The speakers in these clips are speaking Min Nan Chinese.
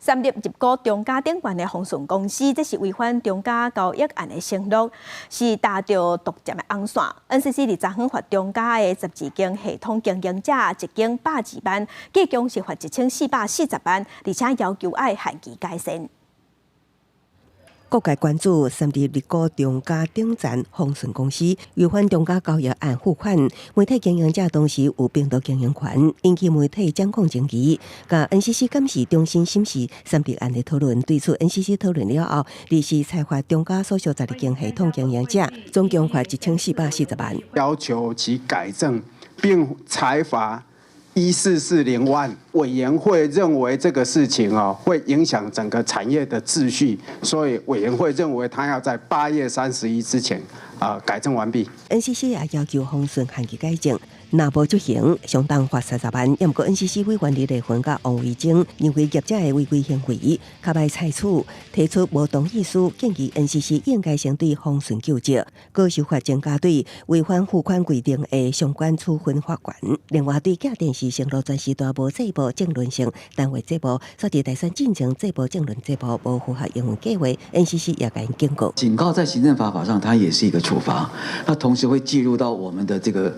三立入股中嘉頂懸的鴻順公司，這是違反中嘉交易案的承諾，是踏著獨佔的紅線。NCC 佇昨昏罰中嘉的12間系統經營者，一間120萬，計共是罰1440萬，而且要求愛限期改善。各界關注三立入股中嘉頂層鴻順公司違反中嘉交易案付款，媒體經營者同時有並奪經營權，引起媒體掌控爭議。共 NCC 監視中心審視三立案的討論，對此 NCC 討論了後，臨時裁罰中嘉所屬12間系統經營者，總共罰1440萬。要求其改正並裁罰1440萬。委員會認為這個事情哦，會影響整個產業的秩序，所以委員會認為他要在8月31之前啊改正完畢。 NCC 也要求鴻順限期改正，若無執行，相當罰30萬。毋過 NCC 委員李麗芬佮王維貞認為業者的違規行為較歹採取，提出無同意書，建議 NCC 應該先對鴻順究責，閣修法增加對違反付款規定的相關處分法權。另外，對寄電視線路全時段無節目政論性單位節目，煞佇大選進前節目政論節目無符合營運計劃，NCC 也共警告。警告在行政罰法上，它也是一個處罰，那同時會計入到我們的這個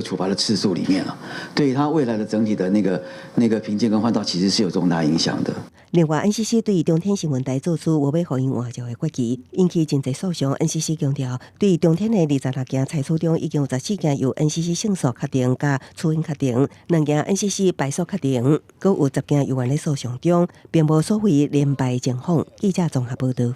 處罰的次數裡面了，對他未來的整體的那個評鑑跟換照，其實是有重大影響的。另外，NCC 對中天新聞台做出無欲予𪜶換照的決議，引起真濟訴訟。NCC 強調，對中天的26件裁處中，已經有14件由 NCC 勝訴確定佮處分確定，2件 NCC 敗訴確定，閣有10件猶原咧訴訟中，並無所謂連敗情況。記者綜合報道。